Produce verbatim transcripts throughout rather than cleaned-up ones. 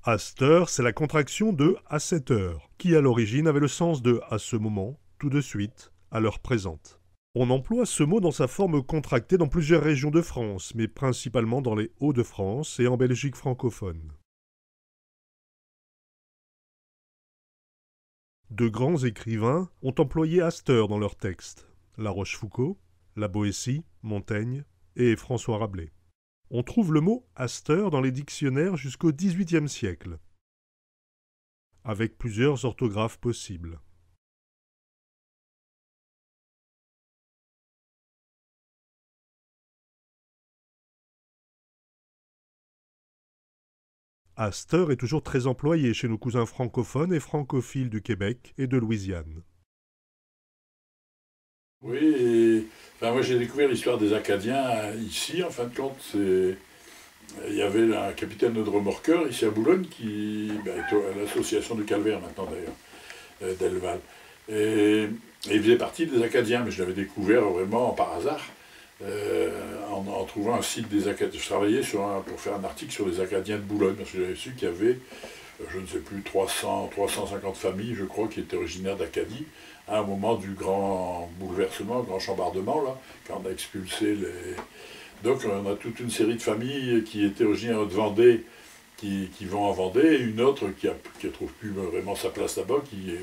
Asteur, c'est la contraction de à cette heure, qui à l'origine avait le sens de à ce moment, tout de suite, à l'heure présente. On emploie ce mot dans sa forme contractée dans plusieurs régions de France, mais principalement dans les Hauts-de-France et en Belgique francophone. De grands écrivains ont employé asteur dans leurs textes. La Rochefoucauld, La Boétie, Montaigne et François Rabelais. On trouve le mot asteur dans les dictionnaires jusqu'au dix-huitième siècle, avec plusieurs orthographes possibles. Asteur est toujours très employé chez nos cousins francophones et francophiles du Québec et de Louisiane. Oui, et, enfin, moi j'ai découvert l'histoire des Acadiens, euh, ici, en fin de compte. C'est, il y avait un capitaine de remorqueur ici à Boulogne, qui, ben, est au- à l'association du Calvaire maintenant d'ailleurs, euh, d'Elval. Et, et il faisait partie des Acadiens, mais je l'avais découvert vraiment par hasard, euh, en, en trouvant un site des Acadiens. Je travaillais sur un- pour faire un article sur les Acadiens de Boulogne, parce que j'avais su qu'il y avait, euh, je ne sais plus, trois cents, trois cent cinquante familles, je crois, qui étaient originaires d'Acadie, à un moment du grand bouleversement, grand chambardement, là, quand on a expulsé les... Donc on a toute une série de familles qui étaient originaires de Vendée, qui, qui vont en Vendée, et une autre qui a, qui trouve plus vraiment sa place là-bas, qui,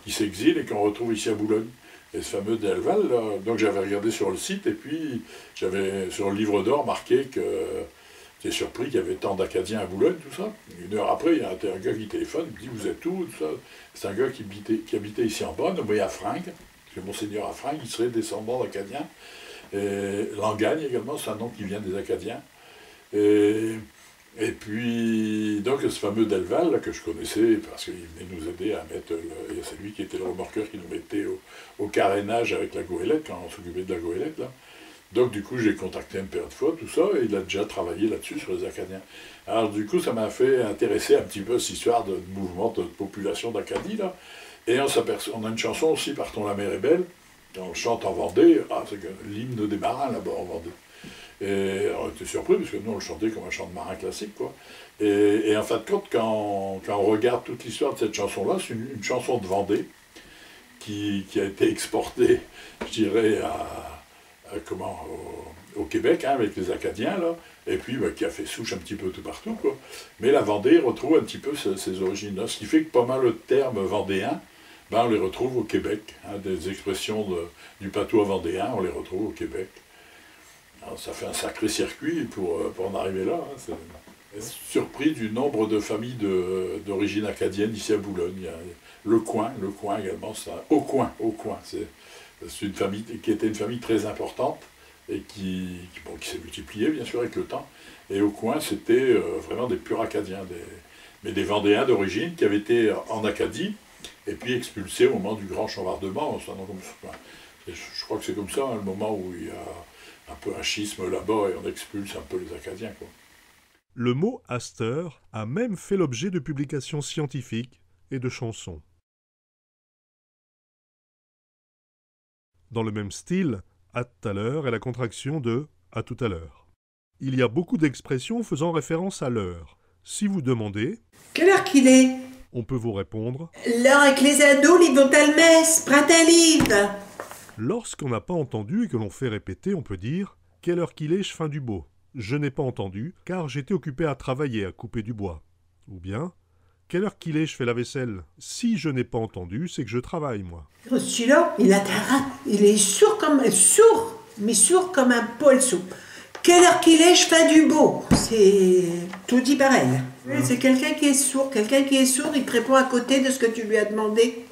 qui s'exile et qu'on retrouve ici à Boulogne. Et ce fameux Delval, là, donc j'avais regardé sur le site, et puis j'avais sur le livre d'or marqué que j'étais surpris qu'il y avait tant d'Acadiens à Boulogne, tout ça. Une heure après, il y a un, un gars qui téléphone, il me dit : « Vous êtes où ? » Tout ça. C'est un gars qui habitait, qui habitait ici en bas, nommé Affringues. Parce que Monseigneur Affringues, il serait descendant d'Acadiens. Et Langagne également, c'est un nom qui vient des Acadiens. Et, et puis, donc, ce fameux Delval, là, que je connaissais, parce qu'il venait nous aider à mettre le, et c'est lui qui était le remorqueur qui nous mettait au, au carénage avec la goélette, quand on s'occupait de la goélette, là. Donc, du coup, j'ai contacté un paire de fois, tout ça, et il a déjà travaillé là-dessus, sur les Acadiens. Alors, du coup, ça m'a fait intéresser un petit peu cette histoire de mouvement de population d'Acadie, là. Et on s'aperçoit, on a une chanson aussi, Partons, la mer est belle, on le chante en Vendée, ah, c'est que l'hymne des marins, là-bas, en Vendée. Et on était surpris, parce que nous, on le chantait comme un chant de marin classique, quoi. Et, et en fin de compte, quand, quand on regarde toute l'histoire de cette chanson-là, c'est une, une chanson de Vendée qui, qui a été exportée, je dirais, à, à, comment, au, au Québec, hein, avec les Acadiens, là, et puis, bah, qui a fait souche un petit peu tout partout, quoi. Mais la Vendée retrouve un petit peu ce- ces origines-là, ce qui fait que pas mal de termes vendéens, ben, on les retrouve au Québec, hein, des expressions de- du patois vendéen, on les retrouve au Québec. Alors, ça fait un sacré circuit pour, euh, pour en arriver là, hein, c'est- Surpris du nombre de familles de- d'origine acadienne ici à Boulogne. Il y a le Coin, le Coin également, ça. Au Coin, au Coin, c'est c'est une famille qui était une famille très importante et qui, qui, bon, qui s'est multipliée, bien sûr, avec le temps. Et au Coin, c'était, euh, vraiment des purs Acadiens, des- mais des Vendéens d'origine qui avaient été en Acadie et puis expulsés au moment du grand chambardement. Ça, donc, enfin, et je, je crois que c'est comme ça, hein, le moment où il y a un peu un schisme là-bas et on expulse un peu les Acadiens, quoi. Le mot asteur a même fait l'objet de publications scientifiques et de chansons. Dans le même style, à tout à l'heure est la contraction de à tout à l'heure. Il y a beaucoup d'expressions faisant référence à l'heure. Si vous demandez, quelle heure qu'il est ? On peut vous répondre, l'heure que les ados, ils vont à la messe, prends un livre. Lorsqu'on n'a pas entendu et que l'on fait répéter, on peut dire : quelle heure qu'il est, j' finds du bos. Je n'ai pas entendu, car j'étais occupé à travailler, à couper du bois. Ou bien : quelle heure qu'il est, j' fais la vaisselle. Si je n'ai pas entendu, c'est que je travaille, moi. Celui-là, il a, il est sourd comme, sourd, mais sourd comme un poêle soupe. Quelle heure qu'il est, j' finds du bos. C'est tout dit pareil. Oui, c'est quelqu'un qui est sourd. Quelqu'un qui est sourd, il te répond à côté de ce que tu lui as demandé.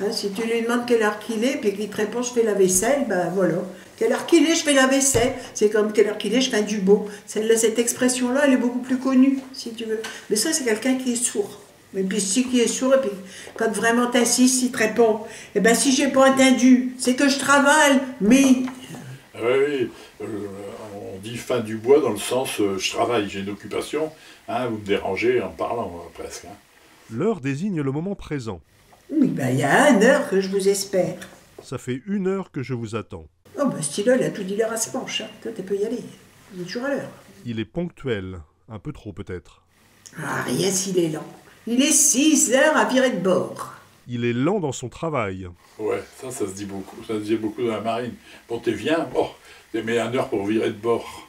Hein, si tu lui demandes quelle heure qu'il est, puis qu'il te répond : j' fais la vaisselle, ben voilà. Quelle heure qu'il est, j' fais la vaisselle. C'est comme quelle heure qu'il est, j' finds du bos. Celle-là, cette expression-là, elle est beaucoup plus connue, si tu veux. Mais ça, c'est quelqu'un qui est sourd. Et puis, si qui est sourd, et puis quand vraiment t'insistes, il te répond : eh ben, si j'ai pas entendu, c'est que je travaille, mais... Ah oui, oui, euh, on dit finds du bois dans le sens, euh, je travaille, j'ai une occupation, hein, vous me dérangez en parlant, euh, presque, hein. L'heure désigne le moment présent. Oui, ben, il y a une heure que je vous espère. Ça fait une heure que je vous attends. Oh, ben, celui-là, il a tout dit l'heure à se penche, hein. Toi, tu peux y aller. Il est toujours à l'heure. Il est ponctuel, un peu trop peut-être. Ah, rien s'il est lent. Il est six heures à virer de bord. Il est lent dans son travail. Ouais, ça, ça se dit beaucoup. Ça se dit beaucoup dans la marine. Bon, t'es viens, oh, t'es mis une heure pour virer de bord.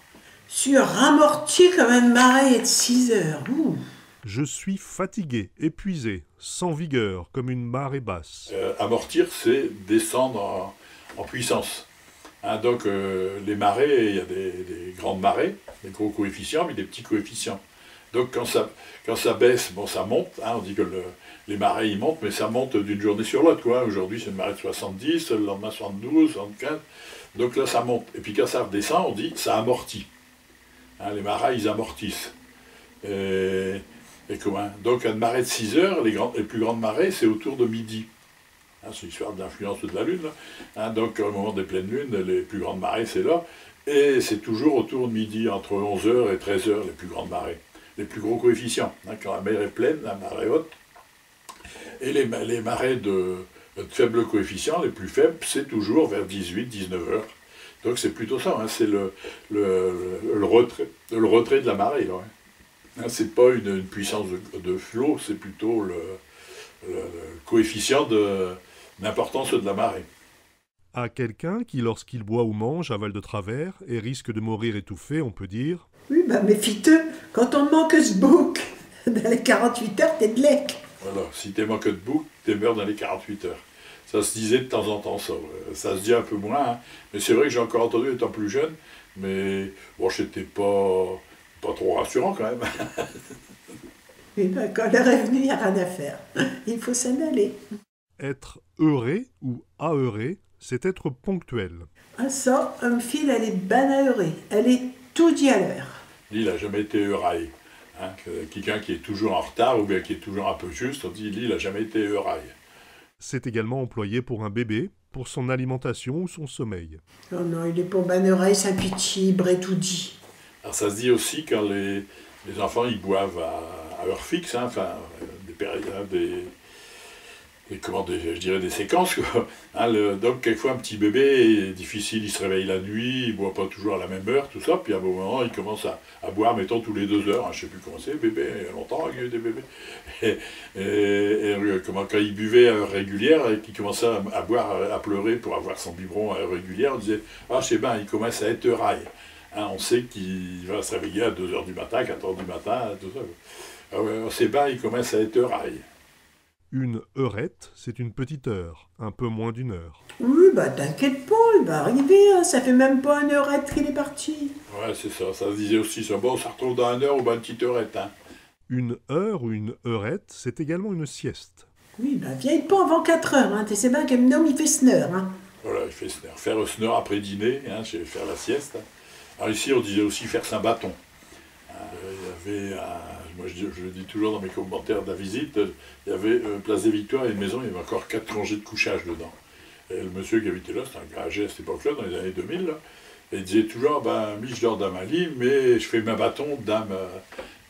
J'sus ramorti comme eune marée ed six heures. Ouh. Je suis fatigué, épuisé, sans vigueur, comme une marée basse. Euh, amortir, c'est descendre en, en puissance. Hein, donc, euh, les marées, il y a des, des grandes marées, des gros coefficients, mais des petits coefficients. Donc, quand ça, quand ça baisse, bon, ça monte. Hein, on dit que le, les marées, ils montent, mais ça monte d'une journée sur l'autre, quoi. Aujourd'hui, c'est une marée de soixante-dix, le lendemain, soixante-douze, soixante-quinze. Donc là, ça monte. Et puis, quand ça redescend, on dit, ça amortit. Hein, les marées, ils amortissent. Et, et comment ? Donc, une marée de six heures, les, grandes, les plus grandes marées, c'est autour de midi. Hein, c'est l'histoire de l'influence de la Lune, là. Hein, donc, au moment des pleines lunes, les plus grandes marées, c'est là. Et c'est toujours autour de midi, entre onze heures et treize heures, les plus grandes marées. Les plus gros coefficients. Hein, quand la mer est pleine, la marée haute. Et les, ma- les marées de, de faible coefficient, les plus faibles, c'est toujours vers dix-huit, dix-neuf heures. Donc, c'est plutôt ça. Hein, c'est le, le, le retrait, le retrait de la marée, là. Hein. Hein, c'est pas une, une puissance de, de flot, c'est plutôt le, le- le coefficient de, d'importance de la marée. À quelqu'un qui, lorsqu'il boit ou mange, avale de travers et risque de mourir étouffé, on peut dire : Oui, bah, méfie-te, quand on manque s'bouque, dans les quarante-huit heures, t'es d'lec. Voilà, si t'es manque de bouque, t'es meurs dans les quarante-huit heures. Ça se disait de temps en temps, ça. Ouais. Ça se dit un peu moins, hein. Mais c'est vrai que j'ai encore entendu, étant plus jeune, mais bon, c'était pas, pas trop rassurant quand même. Eh ben, quand l'heure est venue, y a rien à faire. Il faut s'en aller. Être heuré ou aheuré, c'est être ponctuel. Ah ça, eune file, alle est ben aheurée. Alle est toudis à l'heure. Li, il a jamais été heuré. Hein, que- quelqu'un qui est toujours en retard ou bien qui est toujours un peu juste, on dit, li, il a jamais été heuré. C'est également employé pour un bébé, pour son alimentation ou son sommeil. Non, non, il est pas ben heureux, sans pitié, il brét toudis. Alors ça se dit aussi quand les, les enfants ils boivent à, à heure fixe, hein, enfin, euh, des périodes, hein, des, des- comment, des- je dirais des séquences, quoi. Hein, le- donc quelquefois un petit bébé est difficile, il se réveille la nuit, il boit pas toujours à la même heure, tout ça, puis à un moment il commence à, à boire, mettons, tous les deux heures, hein, je sais plus comment c'est, bébé, il y a longtemps qu'il y a eu des bébés. Et, et, et, euh, comment, quand il buvait à heure régulière et qu'il commençait à, à boire, à pleurer pour avoir son biberon à heure régulière, on disait, ah, c'est bien, il commence à être heureux. Hein, on sait qu'il va se réveiller à deux heures du matin, quatre heures du matin, tout ça. Ah ouais, c'est bien, il commence à être heureux. Une heurette, c'est une petite heure, un peu moins d'une heure. Oui, bah, t'inquiète pas, il va arriver, hein, ça fait même pas eune heurette qu'il est parti. Ouais, c'est ça, ça se disait aussi, ça. Bon, on se retrouve dans une heure ou ben une petite heurette, hein. Une heure ou une heurette, c'est également une sieste. Oui, bah, viens pas avant quatre heures, hein, t'es sais bien que m'n homme, il fait sneur, hein. Voilà, il fait sneur. Faire sneur après dîner, hein, c'est faire la sieste. Alors ici, on disait aussi faire sin bâton. Euh, il y avait, un- moi je, dis- je le dis toujours dans mes commentaires de la visite, il y avait euh, place des Victoires, une maison, il y avait encore quatre rangées de couchage dedans. Et le monsieur qui habitait là, c'était un grand âgé à cette époque-là, dans les années deux mille, là, et il disait toujours, ben, mi, je dors dans ma lit, mais je fais ma bâton dans ma,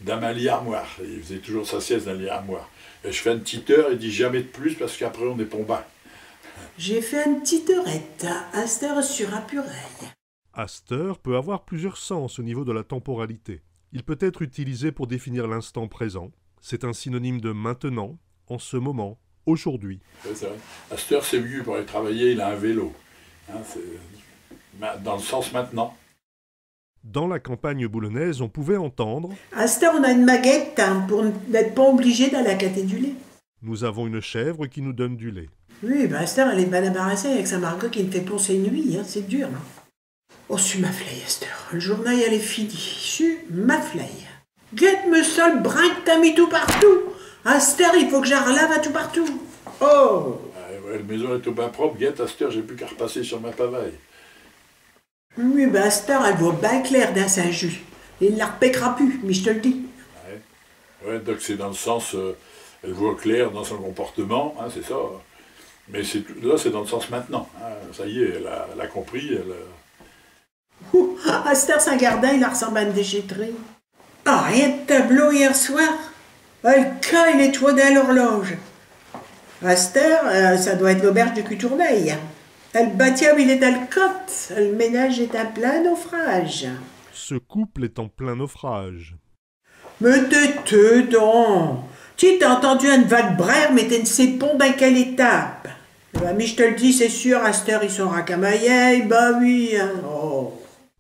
dans ma lit armoire. Et il faisait toujours sa sieste dans la lit armoire. Et je fais une petite heure, il dit jamais de plus parce qu'après on est pombin. J'ai fait eune petite heurette, à cette heure, j'sus rapuré. Asteur peut avoir plusieurs sens au niveau de la temporalité. Il peut être utilisé pour définir l'instant présent. C'est un synonyme de maintenant, en ce moment, aujourd'hui. Ouais, c'est vrai. À cette heure, c'est mieux pour aller travailler, il a un vélo. Hein, c'est- ma- dans le sens maintenant. Dans la campagne boulonnaise, on pouvait entendre : À cette heure, on a une maguette, hein, pour n'être pas obligé d'aller acater du lait. Nous avons une chèvre qui nous donne du lait. Oui, bah, à cette heure, elle est bien embarrassée avec sa margot qui ne fait pon ses nuits, hein, c'est dur, hein. Oh, j'sus maflé, à cette heure. Le journal, il est fini. J'sus maflé. Guette-me cha, l'brin que t'as mis tout partout. À cette heure, il faut que j'arlave à tout partout. Oh. Ah, ouais, la maison est tout bien propre, guette, à cette heure, j'ai plus qu'à repasser sur ma pavaille. Oui, bah, à cette heure, elle voit bien clair dans sin jus. Il n'arpéquera plus, mais je te le dis. Ouais. Ouais, donc c'est dans le sens, euh, elle voit clair dans son comportement, hein, c'est ça. Mais c'est tout- là, c'est dans le sens maintenant. Hein. Ça y est, elle a, elle a compris. Elle, euh, Ouh, à cette heure, sin gardin, il ressemble à eune déchetterie. Ah, rien de tableau hier soir. El cas, il est tout dans l'horloge. À cette heure, euh, ça doit être l'auberge de Cutournay. El bateau, il est dans le cote. El ménage est en plein naufrage. Ce couple est en plein naufrage. Mais tais-te donc. Ti, t'as intindu eune vaque braire, mais te n'sais pon dins quelle étape. Bah, mi j'te l'dis, ch'est sûr, asteur, i sont racamaillés, bah oui, hein. Oh.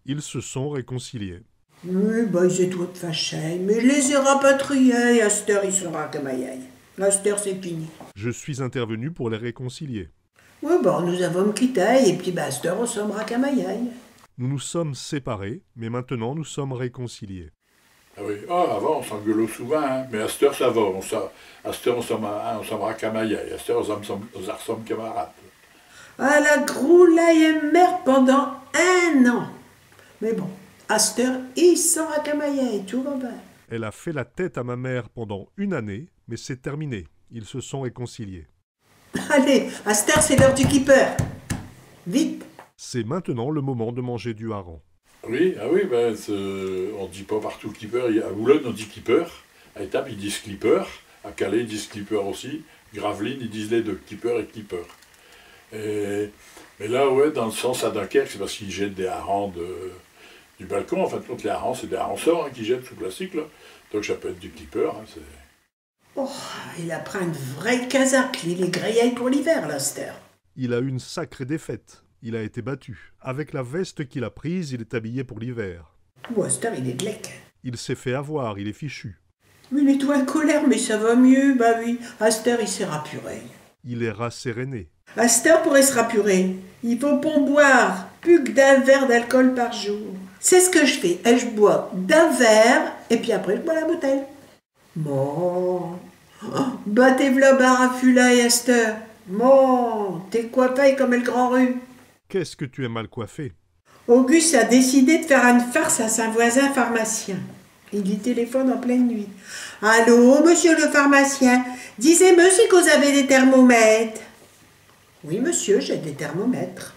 Ils se sont réconciliés. Oui, bah, i étotent fâchés, mais j'les ai rapatriés, asteur, i sont racamaillés. Asteur, ch'est fini. Je suis intervenu pour les réconcilier. Oui, bah, nous avons quitté, et pis, bah, asteur, i sont racamaillés. Nous nous sommes séparés, mais maintenant nous sommes réconciliés. Ah oui, ah, avant, i s'ingueulot souvint, hein, mais asteur, cha va, i s'a-, asteur, i sont, hein, i sont racamaillés, asteur, i sont, i sont, i sont camarades. Al a groulé em' mère pindant un an. Mais bon, asteur, i sont racamaillés, tout va bien. Elle a fait la tête à ma mère pendant une année, mais c'est terminé. Ils se sont réconciliés. Allez, asteur, ch'est l'heure du kipper. Vite. C'est maintenant le moment de manger du hareng. Oui, ah oui, ben, ch'est, i dit pas partout kipper. À Boulogne, i dit kipper. À Étaples, i dit clipper. À Calais, i dit clipper aussi. Gravelines, i dit les deux, kipper et clipper. Et, mais là, ouais, dins l'sens, à Dunkerque, ch'est parce qu'i jettent des harengs de, du balcon. En fin d'compte, les harengs, ch'est des harengs-sorts, hein, qu'i jettent sous plastique, là. Donc, cha peut ête du kipper, hein, ch'est... Oh, il a pris eune vraie casaque, li, il est grillé pour l'hiver, là, asteur. Il a eu une sacrée défaite. Il a été battu. Avec la veste qu'il a prise, il est habillé pour l'hiver. Bon, asteur, il est dleque. Il s'est fait avoir, il est fichu. Il étot in colère, mais cha va mieux, bah oui. Asteur, i s'est rapuré. Il est rasséréné. Asteur, pour s'rapurer, i faut pon boire pus qu'd'eun verre d'alcool par jour. Ch'est ch'que j'fais, j'bos d'eun verre, et pis après, j'bos la bouteille. Bon. Oh, bah, te v'là barafulé, asteur. Bon, t'es coiffé comme el grand rhume. Qu'est-ce que tu es mal coiffé ? Auguste a décidé d'faire eune farce à sin voisin pharmacien. I li téléphone in pleine nuit. Allô, monsieur l'pharmacien, disez-me si qu'vous avez des thermomètes. Oui, monsieur, j'ai des thermomètes.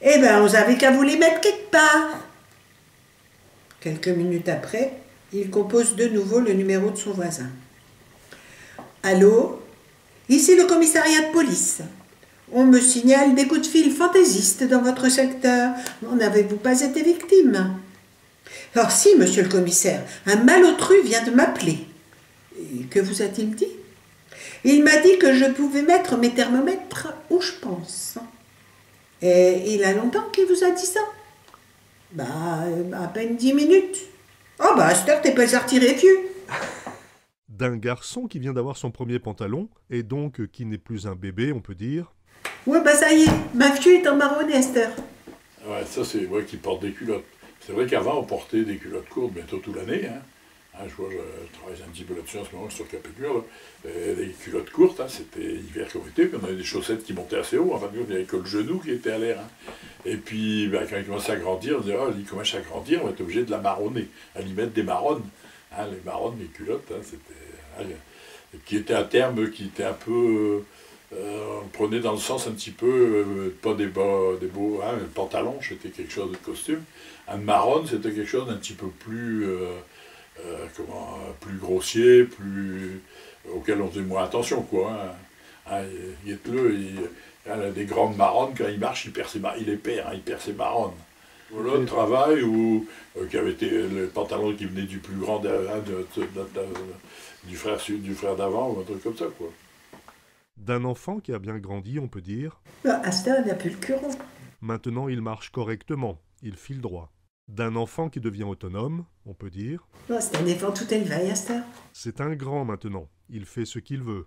Eh ben, vous avez qu'à vous les mettre quelque part. Quelques minutes après, il compose de nouveau le numéro de son voisin. Allô ? Ici le commissariat de police. On me signale des coups de fil fantaisistes dans votre secteur. N'en avez-vous pas été victime ? Alors si, monsieur le commissaire, un malotru vient de m'appeler. Et que vous a-t-il dit ? Il m'a dit que je pouvais mettre mes thermomètres où je pense. Et il a longtemps qu'il vous a dit ça ? Bah, euh, à peine dix minutes. Oh bah, asteur, t'es pas sorti, vieux. D'un garçon qui vient d'avoir son premier pantalon, et donc qui n'est plus un bébé, on peut dire. Ouais, bah cha y est, min fiu est emmaronné, asteur. Ah ouais, cha, ch'est, ouais, qui porte des culottes. Ch'est vrai qu'avant, i portot des culottes courtes, bientôt toute l'année, hein. Hein, j'vos, j'travaille un tiot peu là-d'sus in ch'mint, sur Cap-Éclure, là. Et les culottes courtes, hein, ch'étot hiver comme été, pis in avot des chaussettes qui montaient assez haut, enfin, i n'avot que l'genou qui étot à l'air, hein. Et pis, ben, quand i comminche à grandir, i dit, oh, i comminche à grandir, in va ête obligé d'la marronner, à li mette des marronnes. Hein, les marronnes, les culottes, hein, ch'étot, hein, et qui était un terme qui était un peu, euh, on prenait dans le sens un petit peu, euh, pas des bas, des beaux, hein, un pantalon, c'était quelque chose de costume. Un marronne, c'était quelque chose d'un petit peu plus, euh, euh, comment, euh, plus grossier, plus, auquel on faisait moins attention, quoi, hein. Hein, il, il est le, il, il a des grandes marronnes, quand il marche, il perd ses ma-, il les perd, hein, il perd ses marronnes. L'autre travail où, euh, qui avait été le pantalon qui venait du plus grand, de, hein, de, de, de, de, du frère, du frère d'avant, ou un truc comme ça, quoi. D'un enfant qui a bien grandi, on peut dire. Bah, asteur, i n'a pus l'cul rond. Maintenant, il marche correctement, il file droit. D'un enfant qui devient autonome, on peut dire. Bah, ch'est un éfant tout élevé, asteur. C'est un grand maintenant, il fait ce qu'il veut.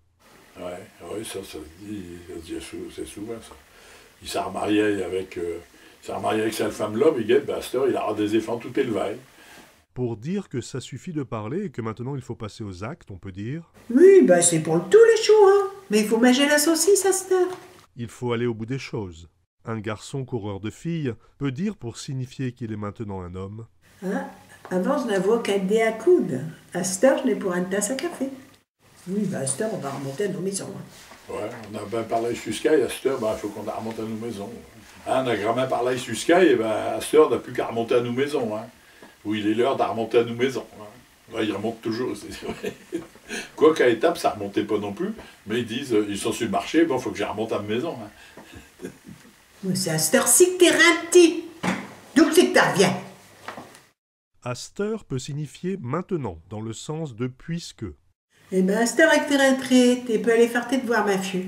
Ouais, ouais, cha, cha s'dit, cha s'dit sou-, ch'est souvint, cha. I s'est armarié avec, euh, i s'est armarié avec sin femme-là, pis guette, bah, asteur, il ara des éfants tout élevés. Pour dire que ça suffit de parler et que maintenant il faut passer aux actes, on peut dire. Oui, bah, ch'est pour tous les chops, hein. Mais i faut minger la chaucisse, asteur. Il faut aller au bout des choses. Un garçon coureur de filles peut dire pour signifier qu'il est maintenant un homme. Hein ? Avant, i n'avot qu'à des coudes. Asteur, i n'a pour eune tasse à café. Oui, bah, asteur, i va armonter à nos maisons, hein. Ouais, in a bin parlé jusqu'à, asteur, bah, i faut qu'in armonte à nos maisons. Hein, in a gramint parlé jusqu'à, et bah, asteur, i n'a pus qu'à armonter à nos maisons, hein. Ou il est l'heure d'armonter à nos maisons, hein. Ouais, i armonte toujours, ch'est vrai. Quoiqu'à Étaples, cha armontot pas non pus, mais i disent, euh, i sont sur l'marché, bon, i faut qu'j'armonte à m'maison, hein. Mais ch'est asteur-ci qu't'es rinti. D'où qu'ch'est qu't'arviens ? Asteur peut signifier maintenant, dans le sens de puisque. Eh ben, asteur que t'es rintré, te peux aller faire tes d'voirs, min fiu.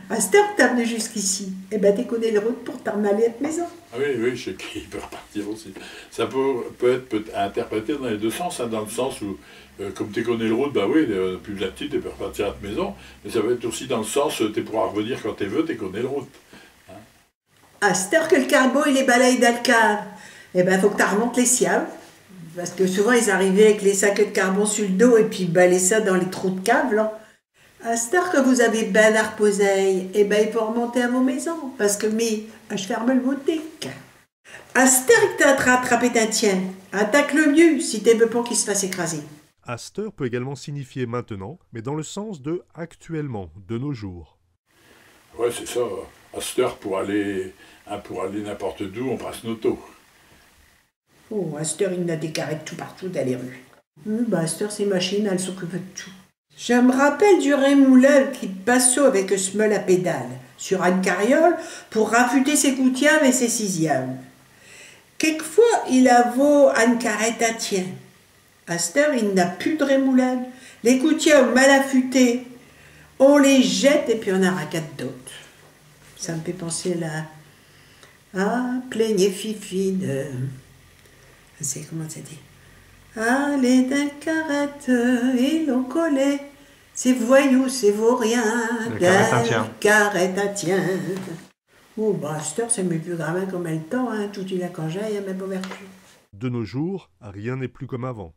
Asteur que t'es v'nu jusqu'ichi, eh ben, te connos l'route pour t'in aller à t'maison. Ah oui, oui, ch'est qu'i peut repartir aussi. Ça peut, peut être peut- interprété dans les deux sens, hein, dans le sens où, euh, comme te connos l'route, bah oui, euh, pus b'soin d'ti, te peux repartir à t'maison, mais ça peut être aussi dans le sens, euh, te pourras r'venir quand te veux, te connos l'route. Asteur que l'carbon, il est balayé dins l'cave, eh ben, faut que t'armontes l'essiave. Parce que souvint, i arrivot avec les sacs ed carbon sur l'dos et pis i balayaient cha dins les trous d'cave, là. Asteur que vous avez bin arposé, eh ben, i faut armonter à vo maison, parce que mi, j'ferme l'boutique. Asteur que t'es in train d'attraper tin tchien, attaque-le mieux si te veux pas qu'i s'fasse écraser. Asteur peut également signifier maintenant, mais dans le sens de actuellement, de nos jours. Ouais, ch'est cha. Asteur, pour aller, hein, pour aller n'importe d'où, in prinds s'n auto. Oh, asteur, i n'a des carrettes tout partout dins les rues. Euh, bah, asteur, chés machines, all' s'occupent d'tout. J'me rappelle du rémouleux qui passot avec s'meule à pédales, sur eune carriole, pour rafuter ses coutiaves et ses cisiaves. Quéquefos, il avot eune carrette à tchien. Asteur, i n'a pus d'rémouleux. Les coutiaves mal afutées, in les jette et pis in arracate d'autes. Cha m'fait pinser là. Ah, plaignez Fifine. Ch'est, commint cha s'dit ? Ah, les dingues carrettes, euh, i l'ont collé. Chés voyous, chés vauriens, les carrettes à tchien. Carrettes à tchien. Oh, bah, asteur, ch'est pus gramint comme dins l'temps, hein, tout i a cangé, hein, mais pour vertu. De nos jours, rien n'est plus comme avant.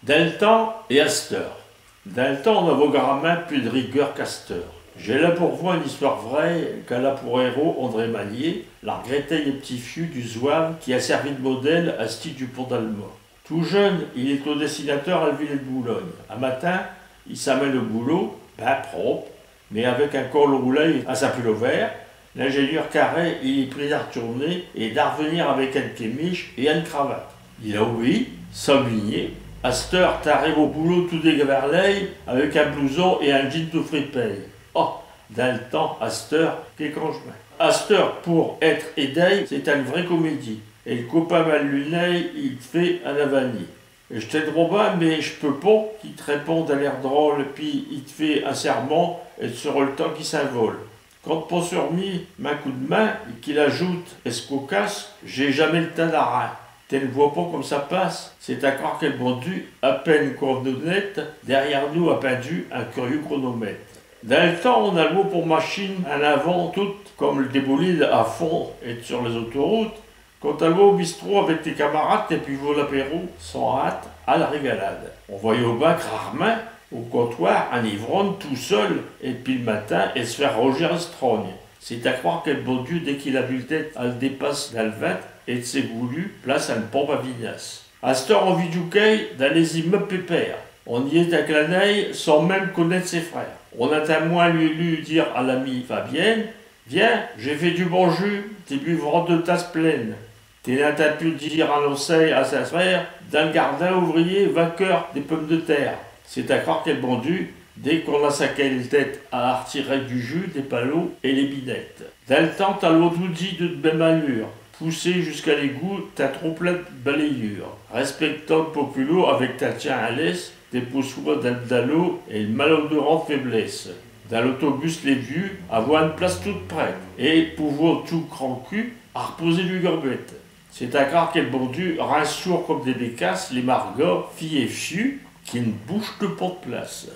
Dins l'temps et asteur. Dins l'temps, in n'avot gramint pus d'rigueur qu'asteur. J'ai là pour vous eune histoire vraie, qu'all' a pour héros André Magnier, l'argretteu petit-fiu du zouave qui a servi d'modèle à ch'ti Dupont-Dalma. Tout jeune, il étot dessinateur à l'villette d'Boulogne. Un matin, i s'amène au boulot, bin propre, mais avec un col roulé à sin pull-over, l'ingénieur carré, i li prie d'artourner et d'arvenir avec eune quémiche et eune cravate. Il a obéi, sans mugner. Asteur, t'arrives au boulot tout déguerlé, avec un blouson et un jean tout fripé. Oh, dins l'temps, asteur, qué cang'mint. Asteur, pour ête aidé, ch'est eune vraie comédie. Et l'copain mal luné, i t'fait un avani. J't'aideros bin, mais j'peux pas, qu'i t'répond d'un air drôle, pis i t'fait un sermon, et t's'aros l'temps qu'i s'invole. Quand t'prinds sur mi, min coup d'main, et qu'il ajoute, ech' cocasse, j'ai jamais l'temps d'rin. Te n'vos pas comme cha passe ? Ch'est à croire que l'bon Diu, à peine qu'on nous nette, derrière nous a pindu un curieux chronomète. Dins l'temps, in allot pour machine in avant, tout comme des bolides à fond et sur les autoroutes, quand t'allot au bistrot avec tes camarates et pis vos l'apéro, sans rate, à l'régalade. In voyot bin raremint au comptoir un ivrogne tout seul, et pis l'matin, s'faire ronger ech' trogne. Ch'est à croire que l'bon Diu, dès qu'il a bu l'tête, all' dépasse dins l'vinte, et ch'est voulu, place à eune pompe à vinasse. Asteur, in vit du quai, dins les immeubles pépères. In y est incliné, sans même connaîte ses frères. In intind moins l'lu dire à l'ami Fabienne, viens, j'ai fait du bon jus, te buvras deux tasses pleines. Te l'intinds pus dire annoncer à ses frères, dins l'gardin ouvrier, vaqueur des pommes de terre. Ch'est à croire que l'bon Diu, dès qu'on a saqué l'tête à artirer du jus des palots et les binettes. Dins l'temps, t'allot toudis de même allure, poussé jusqu'à l'égout, tin trop-plein d'balayures. Respectant l'populot avec tin tchien à laisse, t'époussoais dins l'dalot et l'malodorante faiblesse. Dins l'autobus, les vieux avottent eune place toute prête, et pouvotent tout crancu arposer leu guerbette. Ch'est à croire que l'bon Diu rind sourds comme des bécasses les margots, filles et fius, qui n'bougent pas d'place.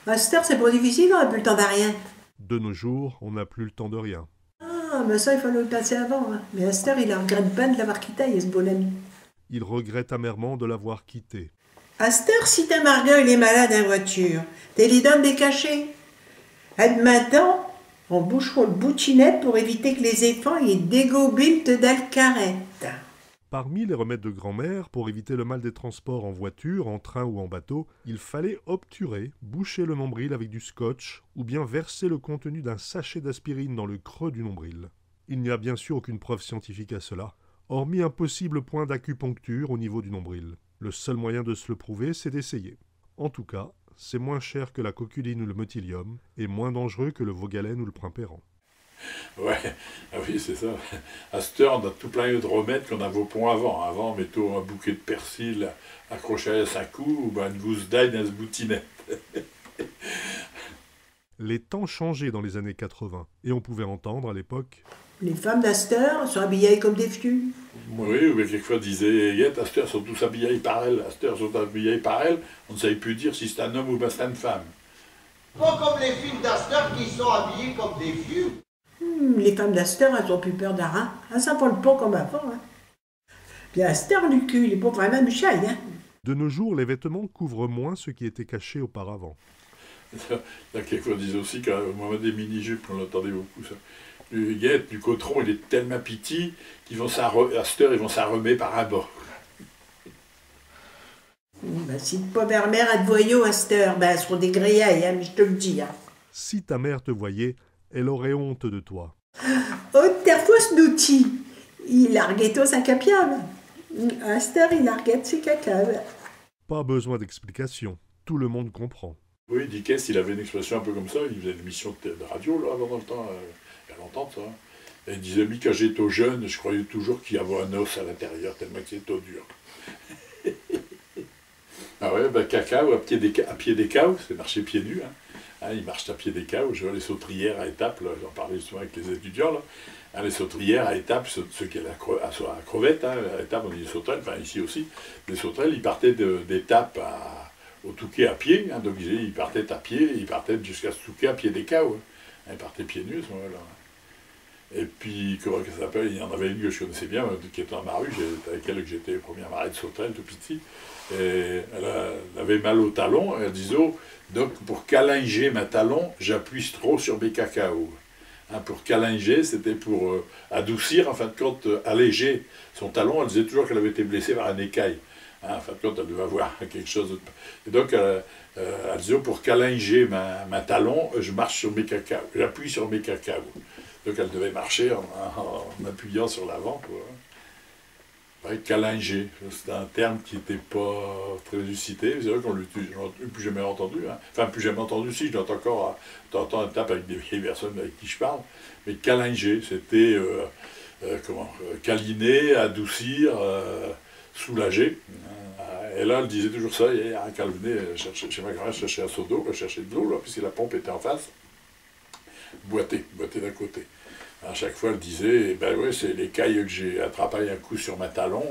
Asteur, ch'est pus difficile, in n'a pus l'temps d'rien. De nos jours, on n'a plus le temps de rien. Ah, mais cha, i fallot l'pinser avant, hein. Mais asteur, i argrette bin d'l'avoir quitté, ech' bonhomme. Il regrette amèrement de l'avoir quitté. Asteur, si tin margot il est malade in voiture, te li donnes des cachets. Et d'main temps, in bouchot l'boutinette pour éviter que les éfants i dégobilent dins l'carrette. Parmi les remèdes de grand-mère, pour éviter le mal des transports en voiture, en train ou en bateau, il fallait obturer, boucher le nombril avec du scotch, ou bien verser le contenu d'un sachet d'aspirine dans le creux du nombril. Il n'y a bien sûr aucune preuve scientifique à cela, hormis un possible point d'acupuncture au niveau du nombril. Le seul moyen de se le prouver, c'est d'essayer. En tout cas, c'est moins cher que la coculine ou le motilium, et moins dangereux que le vogalène ou le primpéran. Ouais, ah oui, ch'est cha. Asteur, in a tout plein d'remèdes qu'in n'avot point avant. Avant, in mettot un bouquet d'persil accroché à sin cou, ou bin eune gousse d'ail dins s' boutinette. Les temps changeaient dans les années quatre-vingts, et on pouvait entendre à l'époque : « Les femmes d'asteur sont habillées comme des fius. » Oui, ou bin quéquefos in disot : « Guette, asteur, sont tous habillés parel. Asteur, sont habillés parel. » In n'sait pus dire si ch'est un homme ou bin ch'est eune femme. Pas comme les filles d'asteur qui sont habillées comme des fius. Hmm, les femmes d'asteur, elles ont pus peur de rien. Elles s'affolent pas comme avant, hein. Pis asteur, l' cul, il est pas vraimint muchaille, hein. De nos jours, les vêtements couvrent moins ce qui était caché auparavant. I a quéquefos in disot aussi qu'au momint des mini-jupes, in l'intindot beaucoup, cha. Guette, eun cotron, il est tellemint pitit qu'is vont s'in re-, asteur, is vont s'in remet par in bas. Bin, si t' pauv' mère all' t' voyot asteur, bin, all' s'rot dégraillée, hein, mais j' te l' dis, hein. Si ta mère te voyait, elle aurait honte de toi. Autrefos, ch'est nous, i larguot tous sin capiau. Asteur, i larguottent sin cacabe. Pas besoin d'explication, tout le monde comprend. Oui, Dickens, il avot eune expression un peu comme cha, i faijot des émissions de, de radio, là, avant, dins l' temps, euh, i a longtemps, cha. Et i disot : « Mi, quand j'étos jeune, j' croyos toudis qu'i avot un os à l'intérieur, tellemint que ch'étot dur. » Ah ouais, bin, cacabe, à pied des ca-, à pied des caos, ch'est marcher pieds nus, hein. Hein, i marchot à pied des caos. J' vos les sautrières à Étaples, là, j'in parlais justemint avec les étudiants, là. Hein, les sautrières à Étaples, ch'est, ch'est qu'est la cre-, à, à Crevettes, hein, à Étaples, in dit les sauterelles, enfin, ichi aussi, les sauterelles, i partottent de, d'Étaples à, au Touquet à pied, hein, donc i, i partottent à pied, i partottent jusqu'à s' Touquet à pied des caos, hein. Hein, i partottent pieds nus, à ch' momint-là, hein. Et pis, commint qu'alle s'appelle, i y in avot eune que j' connochos bien, euh, qui étot in m' rue, ch'est avec elle que j'étos l' premier à marrer des sauterelles, tout pitit. Et all' a-, all' avot mal au talon, et all' disot : « Donc, pour câlinger min talon, j'appuie trop sur mes cacaos. » Hein, pour câlinger, ch'étot pour, euh, adoucir, en fin d' compte, euh, alléger sin talon. All' disot toudis qu'all' avot été blessée par eune écaille. Hein, en fin d' compte, all' devot avoir quéquechose de... Et donc, euh, euh, all' disot : « Pour câlinger min, min talon, j' marche sur mes cacaos, j'appuie sur mes cacaos. » Donc, all' devot marcher in, in, in appuyant sur l'avant, quoi. Ouais, câlinger, ch'est un terme qui étot pas très usité. Ch'est vrai qu'in l'utilise, j'in ai pus jamais intindu, hein. Enfin, pus jamais intindu, si, j' l'intinds incore, euh, de temps in temps, in tape avec des vielles personnes avec qui j' parle. Mais câlinger, ch'étot, euh, euh, commint, euh, câliner, adoucir, euh, soulager. Euh, et là, all' disot toudis cha, et, euh, quand all' v'not, euh, chercher, chez ma grand-mère, chercher un seau d'eau, chercher de l'eau, là, puisque la pompe étot in face. Boiter, boiter d'un côté. À chaque fos, all' disot : « Ben ouais, ch'est l'écaille que j'ai attrapé un coup sur min talon,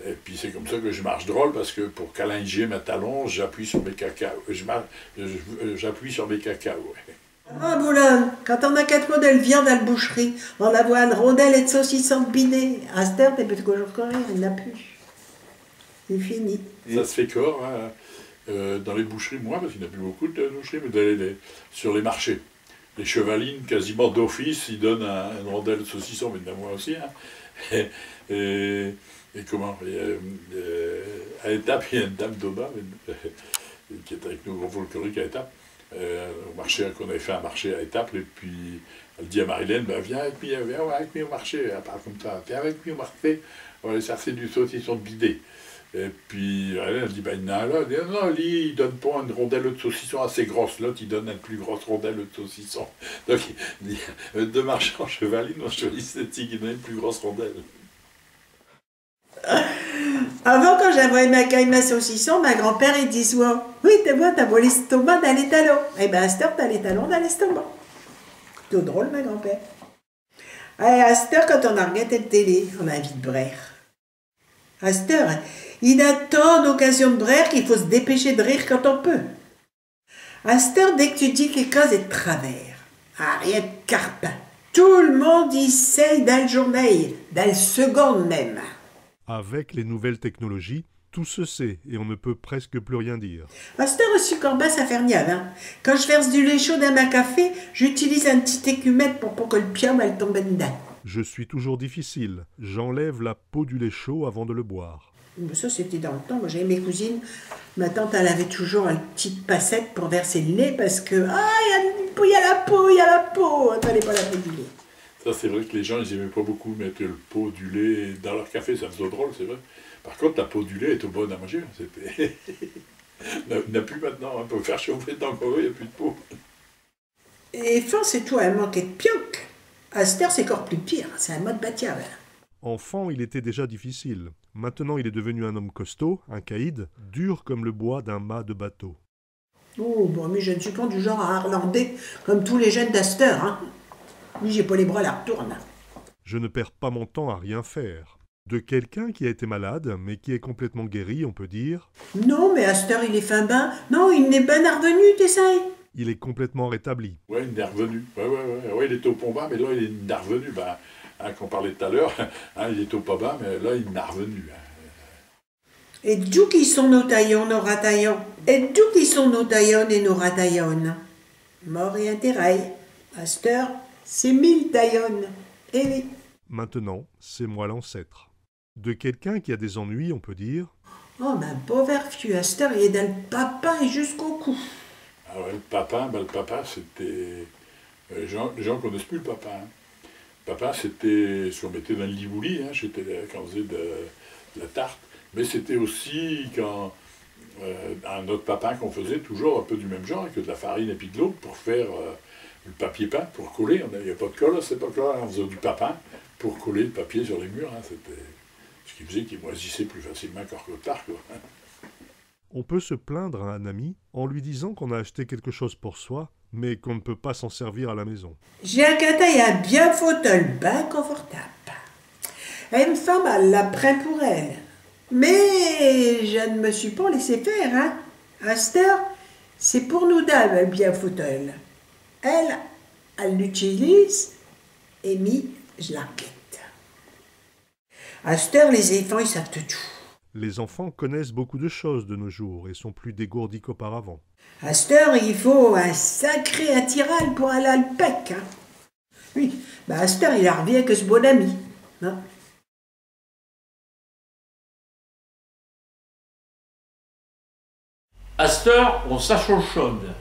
euh, et pis ch'est comme cha que j' marche drôle, parce que pour câlinger min talon, j'appuie sur mes cacaos. Je mar-, je, euh, j'appuie sur mes cacaos. » Ouais. Ah, Boulogne, quand in a quéquefos del viande à l' boucherie, in avot eune rondelle ed saucisson de bidet. Asteur, te peux cor rire, i n'a pus. Ch'est fini. Cha s' fait cor, hein. Euh, dins les boucheries, moins, parce qu'i n'a pus beaucoup de boucheries, mais dins les, les, sur les marchés. Les chevalines, quasimint d'office, i donnent un, eune rondelle ed saucisson, mais i n'a moins aussi, hein. Et, et, et commint, et, euh, euh, à Étaples, i a eune dame d'Aubin, mais, qui étot avec nous au Grand Folklorique à Étaples, euh, au marché, qu'on avot fait un marché à Étaples, et pis all' dit à Marilène : « Ben, viens avec mi, viens avec mi au marché. » All' parle comme cha : « Viens avec mi au marché, in va aller chercher du saucisson de bidet. » Et pis Marilène, all' dit : « Ben, i n'a là. » All' dit : « Non, li, i donne pas eune rondelle ed saucisson assez grosse. L'aute, i donne eune pus grosse rondelle ed saucisson. » Donc, i dit : « Deux marchands chevalines ont choisi chelle qui donnot eune pus grosse rondelle. » Avant, quand j'avos eune caille, min saucisson, min grand-père, i disot : « Oui, te vos, t'avos l'estomac dins les talons. » Eh ben, asteur, t'as les talons dins l'estomac. Plutôt drôle, min grand-père. Eh, asteur, quand in argette el télé, in a invie d' braire. Asteur, i n'a tant d'occasions d' braire qu'i faut s' dépêcher d' rire quand in peut. Asteur, dès qu' te dis quéque cose, ch'est d' travers. Ah, rien qu' carpin. Tout l' monde i sait dins l' journée, dins l' seconde même. Avec les nouvelles technologies, tout se sait et on ne peut presque plus rien dire. Asteur, j' sus cor bin, cha fait rien, hein. Quand j' verse du lait chaud dins min café, j'utilise eune tiote écumette pour pas que l' piaume all' tombe d'dins. Je suis toujours difficile, j'enlève la peau du lait chaud avant de le boire. Cha, ch'étot dins l' temps. Moi, j'avos mes cousines. Min tante, all' avot toudis eune tiote pincette pour verser l' lait parce que, ah, i a, i a l' peau, i a l' peau, in n'aimot pas l' peau du lait. Cha, ch'est vrai que les gins, i aimot pas beaucoup mette l' peau du lait dins leu café. Cha faijot drôle, ch'est vrai. Par contre, l' peau du lait étot bonne à minger, hein, ch'étot, i n'a, i n'a pus maintenant, hein, pour faire chauffer tant qu'on veut, i n'a pus d' peau. Et enfin, ch'est tout un manque ed pioque. Asteur, ch'est cor pus pire, ch'est un mot d' batiau, hein. Enfant, il était déjà difficile. Maintenant, il est devenu un homme costaud, un caïd, dur comme le bois d'un mât de bateau. Oh, bon, mi, j' sus pon du genre à arlander comme tous les jonnes d'asteur, hein. Mi, j'ai pon les bras à l'artourne. Je ne perds pas mon temps à rien faire. De quelqu'un qui a été malade, mais qui est complètement guéri, on peut dire : Non, mais asteur, il est fin bin. Non, il n'est bin arvenu, te sais. Il est complètement rétabli. Ouais, il est revenu. Ouais, ouais, ouais. Ouais, il était au Pombin, mais là, il est revenu. Ben, hein, qu'on parlait tout à l'heure, hein, il était au Pombin, mais là, il est revenu, hein. Et d'où qu'i sont nos taillons, nos rataillons ? Et d'où qu'i sont nos taillons et nos rataillons ? Mort et intérêt. Asteur, ch'est mi l' taillonne. Eh oui. Maintenant, c'est moi l'ancêtre. De quelqu'un qui a des ennuis, on peut dire : Oh, ben, pauvre fiu, asteur, il est dins l' papin et jusqu'au cou. Ah ouais, le papin, ben, le papin, c'était, euh, les gens, les gens connaissent plus le papin, hein. Papin, c'était ce qu'on mettait dans le libouli, hein, c'était la, quand on faisait de, de la tarte. Mais c'était aussi quand, euh, un autre papin qu'on faisait, toujours un peu du même genre, avec de la farine et puis de l'eau pour faire, euh, le papier peint, pour coller. On n'avait pas de colle à cette époque-là, hein, on faisait du papin pour coller le papier sur les murs, hein, c'était ce qui faisait qu'il moisissait plus facilement qu'un clotard, quoi. On peut se plaindre à un ami en lui disant qu'on a acheté quelque chose pour soi, mais qu'on ne peut pas s'en servir à la maison. J'ai acaté un biau fauteuil bin confortabe. Em' femme, all' l'a pris pour elle. Mais je n' me sus pon laissé faire, hein. Asteur, ch'est pour nous deux, el biau fauteuil. Elle, all' l'utilise, et mi, j' l'arquette. Asteur, les éfants, i sav'tent tout. Les enfants connaissent beaucoup de choses de nos jours et sont plus dégourdis qu'auparavant. Asteur, i faut un sacré attiral pour aller à l' pêque, hein. Oui, ben asteur, i arvient que s' bon ami, hein. Asteur, on s'achonchonne.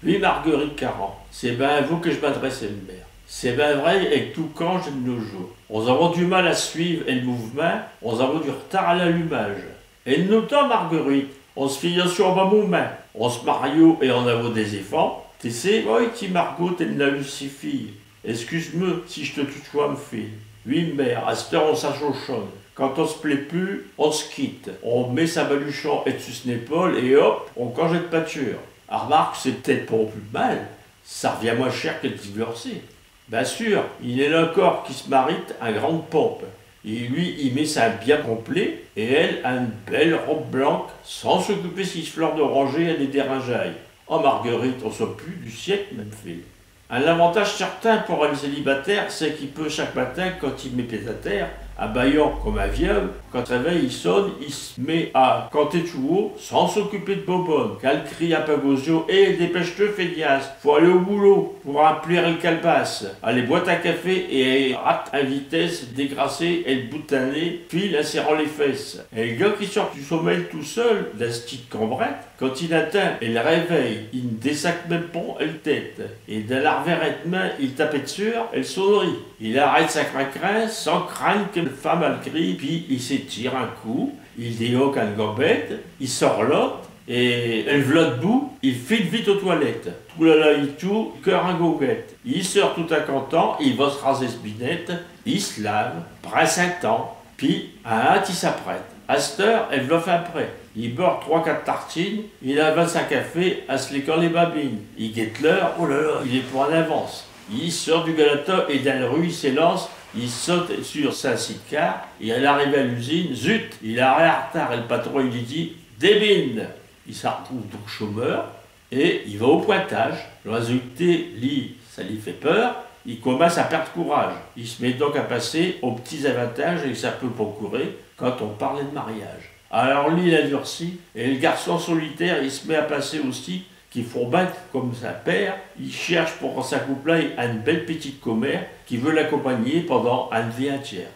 Oui, Marguerite Caran, ch'est bin à vous que j' m'adresse, el mère. Ch'est bin vrai, avec tout cange ed nos jours. On avot du mal à suive el mouvemint, on avot du retard à l'allumage. Et ed nos temps, Marguerite, on s' fiot sur un bon momint, on s' mariot et on avot des éfants. Te sais, oui, ti Margot, te n'as eu six filles. Excuse-me si j' te tutoie, m' fille. Oui, mère, asteur, on s'achonchonne. Quand on s' plaît pus, on s' quitte. On met sin baluchon dessus s'n épaule et hop, on cange ed pâture. Armarque, ch'est p't-ête pon pus mal, cha r'vient moins cher que d' divorcer. Bin sûr, i n'a incore qui s' marite in grande pompe. Et lui, i met sin habit complet, et elle, eune belle robe blanque, sans s'occuper si s' fleur d'oranger all' est déringée. Oh, Marguerite, on sot pus du siècle, m' fille. Un avantage certain pour un célibataire, ch'est qu'i peut chaque matin, quand i met pied à terre, in bâillant comme un vieux, quand l' réveil i sonne, i s' met à canter tout haut, sans s'occuper d' bonbonne, qu'all' crie à Pagosio : « Eh, dépêche-te, feignasse, faut aller au boulot, pour remplir el calebasse. » Allez, bois tin café et rate in vitesse, dégrasser el bout d' tin nez, file in serrant les fesses. El gars qui sort du sommeil tout seul, dins s' tiote cambrette, quand i intind el réveil, i n' dessaque même pon el tête, et dins l'arvers ed main, i tape sur el sonnerie. I arrête sin crin-crin, sans crainte que l' femme all' crie, pis i s'étire un coup, i déhoque eune gambette, i s'orlote, et el v'là d'bout, i file vite aux toilettes. Troulala i tourne, cœur in goguette. I sort tout in cantant, i va s' raser s' binette, i s' lave, prind sin temps, pis, à hâte, i s'apprête. Asteur, el v'là fin prête. I bord trois, quate tartines, i avale sin café, in s' léquant les babines. I guette l'heure, oh là là, il est pour in avance. I sort du Galata et dins l' rue, i s'élance, i saute sur sin sidecar, et à l'arrivée à l'usine, zut, il a in retard, et l' patron, i li dit : « Débine ! » I s'artrouve donc chômeur, et i va au pointage. L'insécurité, li, cha li fait peur, i comminche à perde courage. I s' met donc à pinser aux p'tits avantages et cha peut procurer quand on parle ed mariage. Alors li, il a durci, et l' garchon solitaire, i s' met à pinser aussi qu'i faudrot bin, comme sin père, i cherche pour s'accoupler à eune belle p'tite commère qui veut l'accompagner pindant eune vie intière.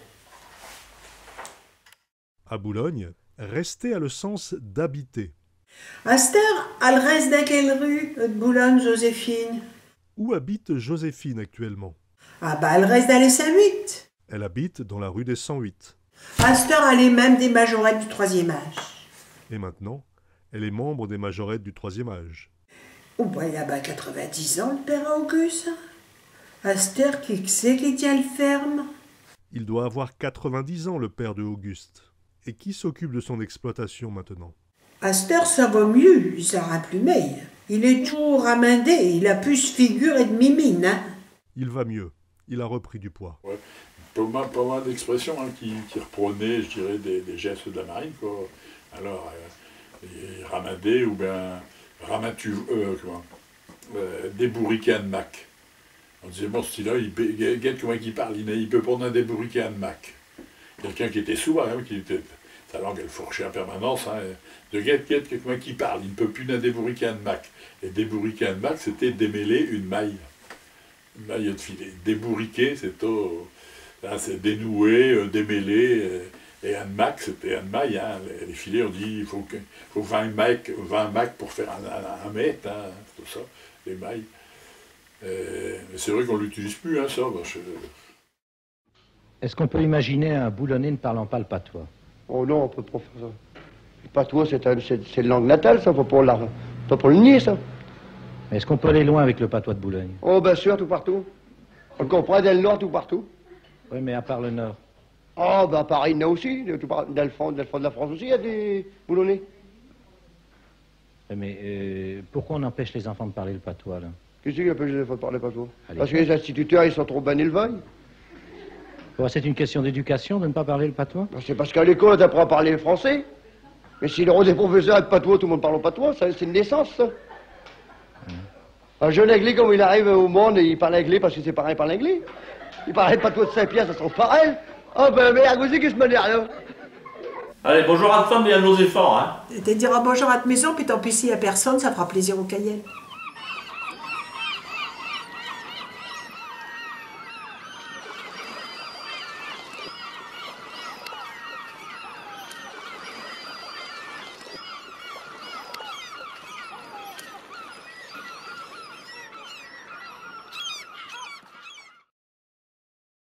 À Boulogne, rester a le sens d'habiter. Asteur, all' reste dins quelle rue ed Boulogne, Joséphine ? Où habite Joséphine actuellement ? Ah bah, all' reste dins les cent huit. Elle habite dans la rue des cent huit. Asteur, all' est même des majorettes du troisième âge. Et maintenant, elle est membre des majorettes du troisième âge. Oh bah, il a bin quatre-vingt-dix ans, l' père Auguste. Asteur, qui que ch'est qui tient l'ferme ? Il doit avoir quatre-vingt-dix ans, le père de Auguste. Et qui s'occupe de son exploitation maintenant ? Asteur, cha va miux, i s'arrind pus maie. Il est tout ramindé, il a pus s'figure ed mimine, hein. Il va mieux. Il a repris du poids. Pas mal, pas mal d'expressions, hein, qui, qui reprenaient, je dirais, des, des gestes de la marine, quoi. Alors, euh, et raminder ou bien ramintu, euh, comment, euh, débourriquer un mac. On disait, bon, celui-là, i, guette comment i parle, i, i peut pas en débourriquer un mac. Quelqu'un qui était sourd, hein, qui était, sa langue, elle fourchait en permanence, hein, de guette, guette comment i parle, i peut pus en débourriquer un mac. Et débourriquer un mac, c'était démêler une maille. Maille de filet. Débourriquer, c'est tout. Là, c'est dénouer, euh, démêler. Euh, et un mac, c'était un maille. Hein. Les, les, filets, on dit, il faut, que, faut vingt macs, vingt macs pour faire un, un, un mètre, hein, tout ça, les mailles. Euh, c'est vrai qu'on l'utilise plus, hein, ça. Bah, je... Est-ce qu'on peut imaginer un Boulonnais ne parlant pas le patois ? Oh non, on peut pas faire ça. Le patois, c'est un, c'est, c'est une langue natale, ça, faut pas, la, faut pas le nier, ça. Mais est-ce qu'on peut aller loin avec le patois de Boulogne ? Oh, bien sûr, tout partout. On le comprend dans le Nord, tout partout. Oui, mais à part le Nord. Oh, ben, Paris, il y en a aussi, de tout par- dans, le fond, dans le fond de la France aussi, il y a des Boulonnais. Oui, mais euh, pourquoi on empêche les enfants de parler le patois, là ? Qu'est-ce qui empêche les enfants de parler patois ? Allez. Parce que les instituteurs, ils sont trop bien élevés. Bon, c'est une question d'éducation de ne pas parler le patois ? Ben, c'est parce qu'à l'école, on t'apprend à parler le français. Mais si on a des professeurs de patois, tout le monde parle patois, ça, c'est une naissance, ça. Un jeune anglais, quand il arrive au monde, il parle anglais parce que ses parents parlent anglais. Il parle patois de Saint-Pierre, ça se trouve pareil. Ah ben, mais à cause de ce manière-là. Allez, bonjour à t' femme et à nos éfants, hein. Te diras bonjour à t' maison, pis tant pis s'i y a personne, cha f'ra plaisir aux cayelles.